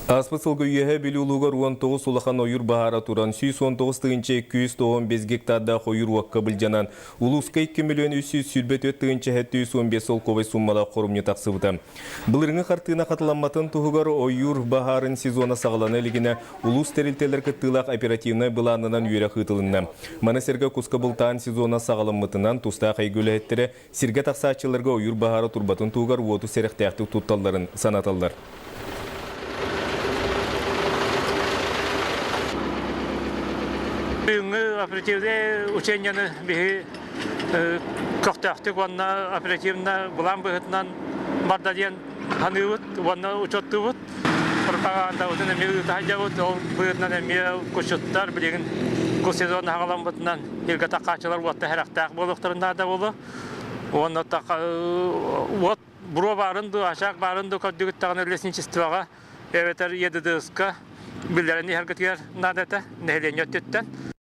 Ааспыт сылга Үөһээ Бүлүү улууһугар 19 улахан ойуур баһаара туран, 119 295 гектардаах ойуур уокка былдьанан, улууска 2 324 715 солкуобай сууммалаах хоромньу тахсыбыта. Былырыҥҥы хартыына хатыламматын туһугар ойуур баһаарын сезона саҕалана илигинэ улуус тэрилтэлэр кыттыылаах оперативнай былаанынан үөрэх ыытылынна. Маны сэргэ куска бултаан сезона саҕаламмытынан тустаах эйгэ үлэһиттэрэ сиргэ тахсааччыларга ойуур баһаара турбатын туһугар уоту сэрэхтээхтик тутталларын санаталлар. Бүгүҥҥү оперативнай учениены биһи көхтөөхтүк уонна оперативно былаан быһыытынан барда диэн саныыбыт уонна учуоттуубут. Пропагандабытын эмиэ ыыта сылдьабыт. Ол быһыытынан эмиэ кусчуттар билигин кус сезон аҕаламмытынан сиргэ таххааччылар уотта сэрэхтээх буолуохтарын наада буолуо. Уонна уот буруо баарын дуу, ачаак баарын дуу көрдүгүт даҕаны лесничествоҕа эбэтэр ЕДДС-ка биллэрэн иһэргитигэр наада этэ нэһилиэнньэ өттүттэн.